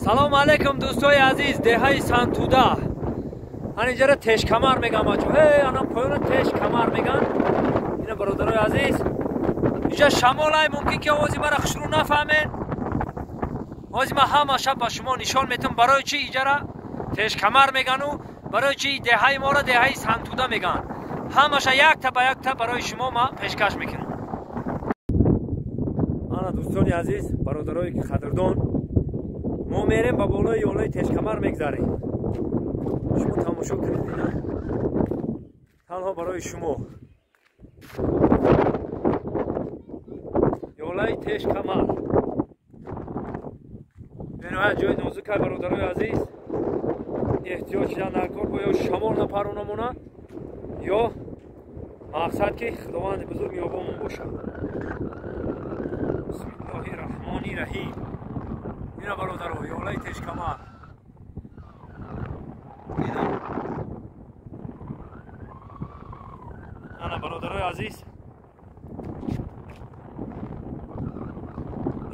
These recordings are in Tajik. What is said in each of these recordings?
Салом алейкум дӯстои азиз, деҳаи Сантуда. Ан инҷара Тешкамар меган бачо. Эй, анам поёна Тешкамар меган. Ина бародарои азиз. Инҷа шамолай, мумкин ки овози мара хушрӯ нафаҳмен. Овози ма ҳама шаб ба шумо нишон метам барои чи иҷара Тешкамар мегану барои чи деҳаи моро деҳаи Сантуда меган. Ҳамаша якта ба якта барои шумо ма пешкаш мекунам. Ана дӯстони азиз, бародарои қадрдон, мо мерем ба болои ёлаи Тешкамар мегзарем. Шумо тамошо кунед ина. Танҳо барои шумо. Ёлаи Тешкамар. Бениҳоят ҷои нозук ай бародарои азиз. Эҳтиёҷ шидан дар кор бо ё шамол напаронамона, ё мақсад ки Худованди бузург ёбомон бошад. Бисмиллоҳи раҳмони раҳим. Ина бародаро, ёлаи Тешкамар. Ина. Ана бародарои азиз.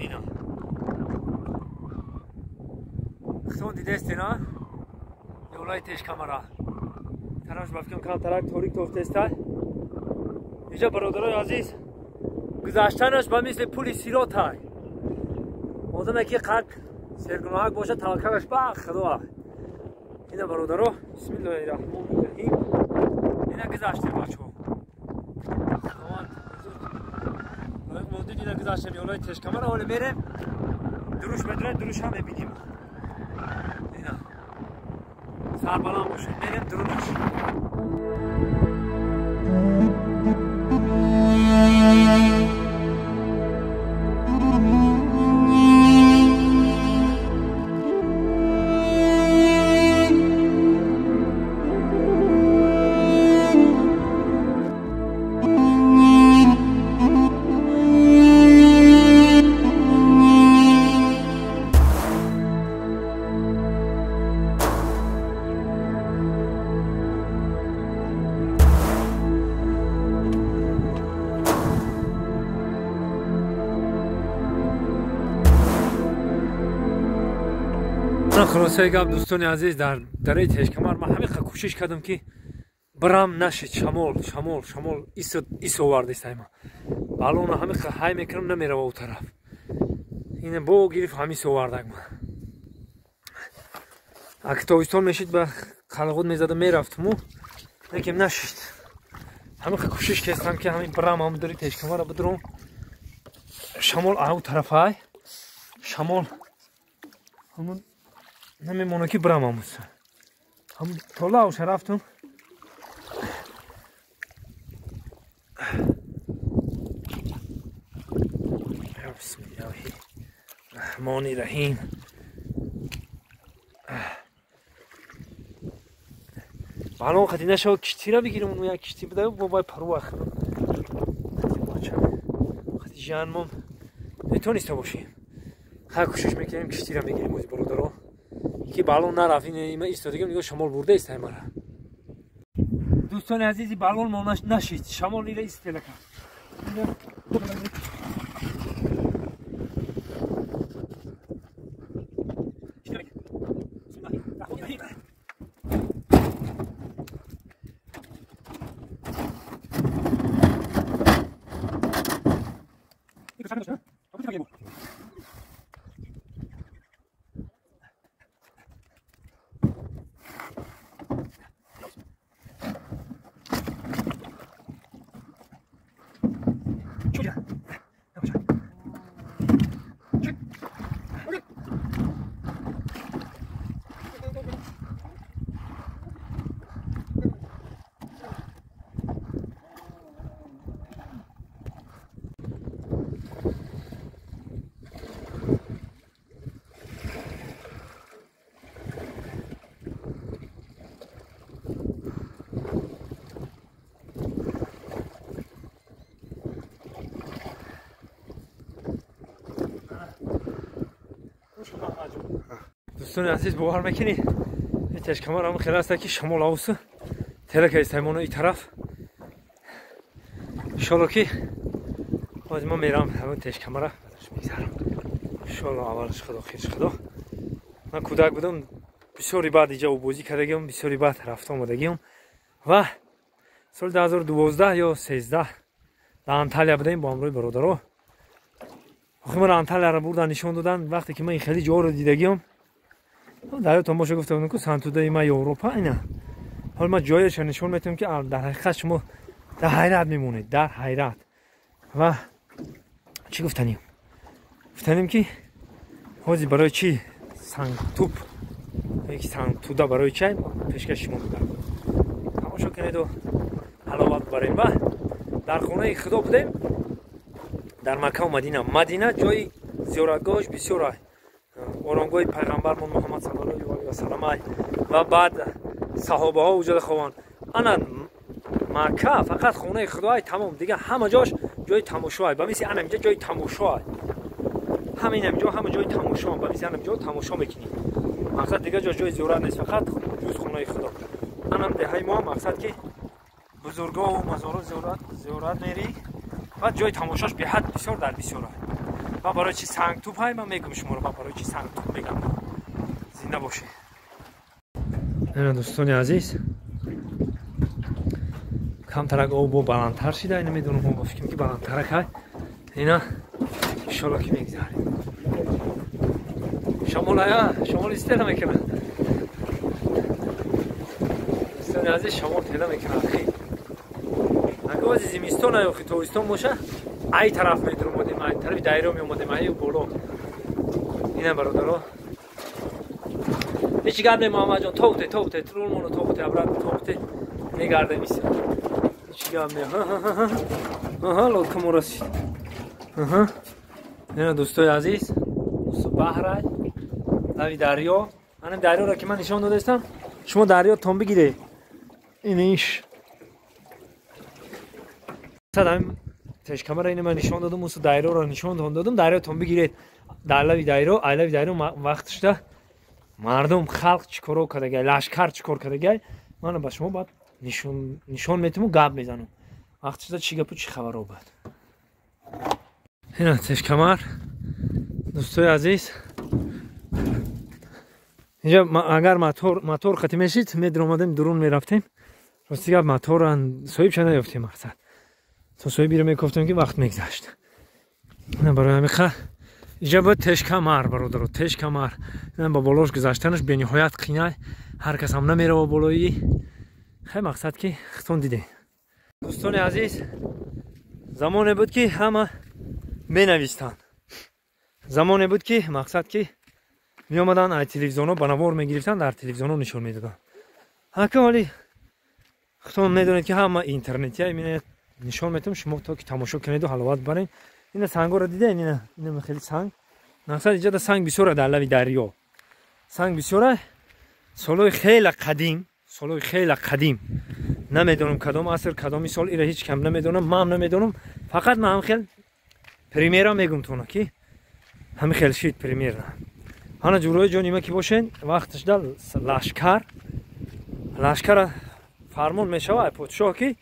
Ина. Худтон дидестена? Ёлаи Тешкамара. Тарафш ба фикрам камтарак торик тофтеста. Инҷа бародарои азиз, гузаштанаш ба мисли пули сиротай. Одаме ки қад сергуноҳак бошад, таваккалаш ба Худо. Ина бародаро, бисмиллоҳи раҳмони раҳим. Ина гузаштем бачо. Худованд бузург. Лоиқ мондид, ина гузаштем ёлаи Тешкамара. Ҳоле мерем дуруш медурем, дуруш ҳам мебинем. Ина сарбаланд бошед, мерем дурунаш. Хулосаи гап дӯстони азиз, дар дараи Тешкамар ман ҳамин қадр кӯшиш кардам ки бирам нашид. Шамол, шамол, шамол ис овардест ма. Балона ҳамин қадр ҳай мекунам, намерава у тараф. Ина бо гирифт ҳамис овардак ма. Аки тобистон мешид ба қалғуд мезада мерафтму, лекин нашид. Ҳамин қадр кӯшиш кардам ки ҳамин бирам ҳамин дараи Тешкамара бидурам. Шамол ау тарафай. Шамол ҳамун намемона ки бирам ҳамуз. Ҳамун тола рафтум. Бисмиллоҳи раҳмони раҳим. Балон қати нашава киштира бигирам, уну як кишти буда, бо бай парва хӯрам. Қати жанмом метониста бошем. Ҳар кӯшиш мекунем киштира мегирем ози бародаро. Ки балон нарафт, ин истодагим нигоҳ шамол бурда ист мара. Дӯстони азизи, балон мо нашид, шамол ира истела кард. Дӯстони азиз, бовар мекунӣ, Тешкамар ҳам хеле аст ки шамол авсу телека истаймоно и тараф. Иншолло ки ҳозир ма мерам ҳамон Тешкамара мегзарам. Иншолло аввалаш Худо, хирш Худо. Ман кӯдак будам, бисёри баъд иҷа оббозӣ кардагиам, бисёри баъд рафта омадагиам. Ва соли 2012 ё 13 дар Анталия будем бо ҳамроҳи бародаро. Охир маро Анталияро бурдан нишон додан. Вақте ки ман ин хеле ҷоро дидагиам, дарётон боша гуфта будам, ку Сангтудаи ма Европа ина. Ҳол ман ҷояшро нишон метавам, ки дар ҳақиқат шумо дар ҳайрат мемонед, дар ҳайрат. Ва чӣ гуфтанем? Гуфтанем, ки ҳозир барои чӣ Сангтуп, ки Сангтуда барои чай пешкаши шумо мегардам. Тамошо кунеду ҳаловат барем. Ва дар хонаи Худо будем, дар Маккаву Мадина. Мадина ҷои зиёратгоҳаш бисёр, оромгоҳи пайғамбармон Муҳаммад саллаллоҳу алайҳи васаллам ва баъд саҳобаҳо уҷода хованд. Ана Макка фақат хонаи Худоай, тамом. Дигар ҳама ҷош ҷои тамошоай. Ба мисли ана инҷа ҷои тамошоай. Ҳама ин ҷо ҳама ҷои тамошо, ба мисли ана ҷо тамошо мекунӣ. Мақсад дигар ҷо ҷои зиёрат нест, фақат ҷуз хонаи Худо. Анам деҳаи мо мақсад ки бузургоҳу мазоро зиёрат мерӣ ва ҷои тамошош беҳад бисёр дар бисёр. Ва барои чи Сангтуп ҳай ман мегум шуморо, ва барои чи Сангтуп мегам. Зинда бошед. Ина дӯстони азиз, камтарак об бо баландтар шида, ина медонам, мо фикрам ки баландтарак ҳай. Ина иншолло ки мегзарем. Шамол ая, шамол истела мекунад. Дӯстони азиз, шамол тела мекунад. Хи. Агар ози зимистон ай, охи тобистон боша, ай тараф медуромадем, ай тарафи дайро меомадем, ай боло. Ина бародаро. Ҳеҷ гап не, Муҳаммадҷон, товте, товте, трулмоно товте, обратно товте, мегардем иса. Ҳеҷ гап не. Аҳа, лодка мо расид. Аҳа. Ина дӯстои азиз, баҳрай, лави дарё. Ана дарёро ки ман нишон додаистам, шумо дарё тон бигиред. Иниш. Садам тешкамара ина ман нишон додам, усу дарёро нишон додам, дарё тон бигиред. Дар лави дарё, ай лави дарё вақтшда мардум, халқ чӣ коро кардагай, лашкар чӣ кор кардагай, ман ба шумо баъд нишон метиму гап мезанам. Вақтшда чӣ гапу чӣ хабаро бад. Ина тешкамар, дӯстои азиз, инҷа агар мотор қати мешид, медиромадем, дурун мерафтем. Рости гап, мотора соҳибша наёфтем, мақсад. То соҳибиро мекофтем, ки вақт мегзашт. Барои ҳамиқа инҷа бояд тешкамар, бародаро, тешкамар. Ба болош гузаштанаш бениҳоят қинай, ҳар кас ҳам намерава болои. Хай мақсад ки хитон дидем. Дӯстони азиз, замоне буд ки ҳама менавистанд. Замоне буд ки мақсад ки меомаданд ай телевизионо ба навор мегирифтанд, дар телевизионо нишон медоданд. Ҳака вале хитон медонед ки ҳама интернетия мине нишон метавам, шумо то ки тамошо кунеду ҳаловат баред. Ина сангоро дидед, ина хеле санг. Мақсад иҷода санг бисёра дар лави дарё. Санг бисёра. Солҳои хеле қадим, солҳои хеле қадим. Намедонам кадом аср, кадоми сол, ира ҳеҷ кам намедонам, ман намедонам. Фақат ман ҳам хел примера мегум тона ки ҳами хел шид примера. Ҳана ҷурои ҷони ма ки бошен, вақташда лашкара фармон мешава подшоҳ ки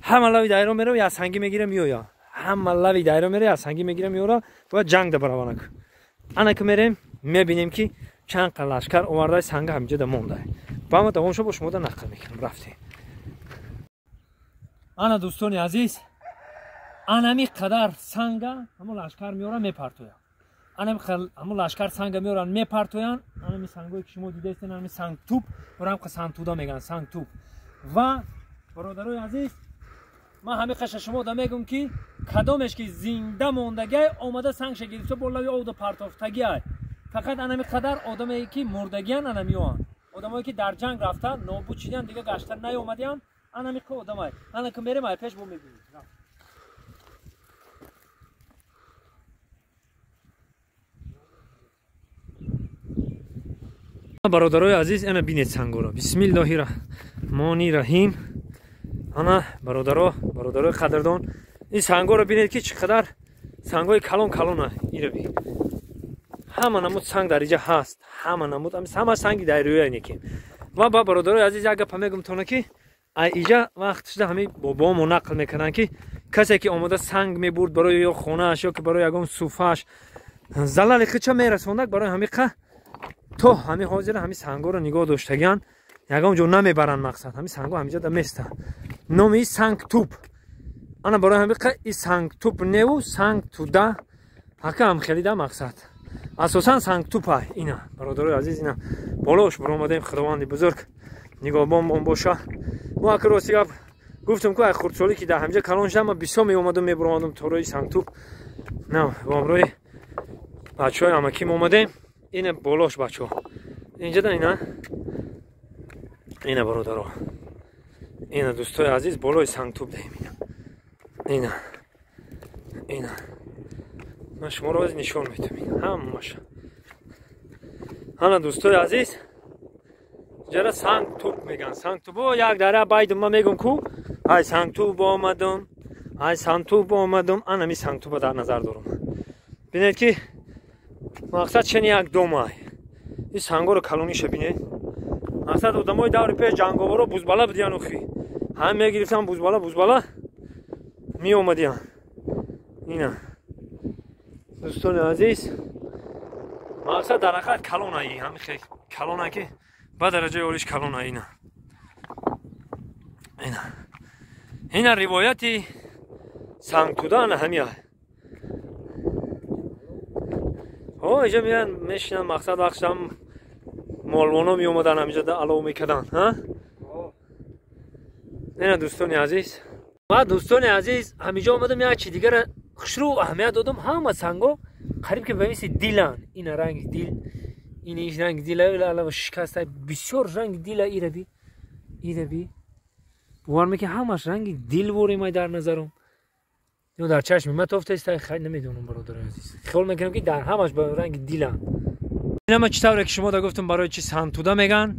ҳама лави дарё мерава, я сангӣ мегира меоя. Ҳама лави дарё мерава, я сангӣ мегира меора, бояд ҷанг да бараванак. Ана ки мерем, мебинем ки чанд қа лашкар овардай санга ҳаминҷа да мондай. Ба ма давом шо бо шумо да нақл мекунам. Рафтем. Ана дӯстони азиз, анами қадар санга ҳамо лашкар меора мепартоянд. Анами ҳамо лашкар санга меоранд мепартоянд. Анами сангое ки шумо дидаистед, анами сангтуп, орамқа сангтуда мегӯянд, сангтуп. Ва бародарои азиз, ман ҳамин қаша шумо да мегӯм ки кадомеш ки зинда мондагиай омада сангша гирифта бо лави обда партофтагиай. Фақат анами қадар одаме ки мурдагиян анамиёанд. Одамое ки дар ҷанг рафтан, нобуд шидиян, дига гашта наёмадиян, анами қа одамай. Ана ки мерем ай пеш бо мебинем. Бародарои азиз, ана бинед сангоро. Бисмиллоҳи раҳмони раҳим. Ана бародаро, бародарои қадрдон, ин сангоро бинед ки чӣ қадар сангои калон калона. Ира би. Ҳама намуд санг дар иҷа ҳаст. Ҳама намуд, ҳама санги дарёя неки. Ва ба бародарои азиз як гапа мегум тона ки ай иҷа вақт шуда ҳами бобомо нақл мекунанд ки касе ки омода санг мебурд барои ё хонааш ё ки барои ягон суфааш залали хича мерасондак, барои ҳамиқа То ҳами ҳозира ҳами сангоро нигоҳ доштагиан, ягон ҷо намебаранд. Мақсад, ҳами санго ҳамиҷа да местанд. Номи Сангтуб. Ана барои ҳами и Сангтуб неву Сангтуда ҳака ҳам хелида. Мақсад, асосан Сангтупа. Ина, бародарои азиз, ина болош баромадем. Худованди бузург нигоҳбонмон боша. Мо ака, рости гап гуфтам ку, ай хурдсолӣ ки дар ҳамиҷа калон шудам, ман бисёр меомадам, мебуромадам торои Сангтуб. На бо ҳамроҳи бачаҳои амаким омадем. Ина болош, бачаҳо, инҷада. Ина, ина, бародаро, ина, дӯстои азиз, болои Сангтуб даем. Ина, ина, ина, ман шуморо оз нишон метам ҳамаша. Ана, дӯстои азиз, ҷара Сангтуб меган. Сангтуб як дара байдум. Ман мегум ку, ай Сангтуб омадум, ай Сангтуб омадум. Анами Сангтуба дар назар дорум. Бинед ки мақсад чени як домай. Ин сангоро калониша бинед. Мақсад, одамои даври пеш ҷанговаро бузбала будиян охи, ҳам мегирифтан бузбала, бузбала меомадиян. Ина, дӯстони азиз, мақсад, дар ҳақиқат калонаи, ҳами калона ки ба дараҷаи олиш калона. Ина, ина, ина, ривояти Сангтуда ана ҳамия. О, инҷа меян, мешинан. Мақсад, вақтшам молвоно меомадан, ҳамиҷа алов мекардан. Ина, дӯстони азиз, ва дӯстони азиз, ҳамиҷа омадам, як чи дигара хушрӯ аҳамият додам. Ҳама санго қариб ки ба мисли диланд. Ина ранги дил, ин иш ранги дила, алава шикаста, бисёр ранги дила. Ираби, ираби, бовар мекунӣ, ҳамаш ранги дил воремай дар назарам ё дар чашми ма тофтаиста, хай, намедонам. Бародари азиз, хиёл мекунам ки дар ҳамаш ба ранги диланд. Инама чӣ тавре ки шумо да гуфтам, барои чи Сангтуда меган,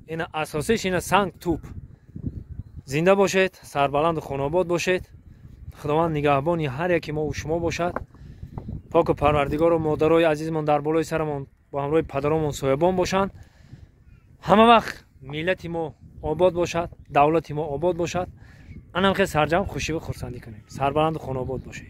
ина асосиш ина Сангтуб. Зинда бошед, сарбаланду хонобод бошед. Худованд нигаҳбони ҳар яки мову шумо бошад. Поку парвардигору модарои азизмон дар болои сарамон бо ҳамроҳи падаромон соябон бошанд. Ҳама вақт миллати мо обод бошад, давлати мо обод бошад. Анам хел сарҷам хушиву хурсандӣ кунем. Сарбаланду хонобод бошед.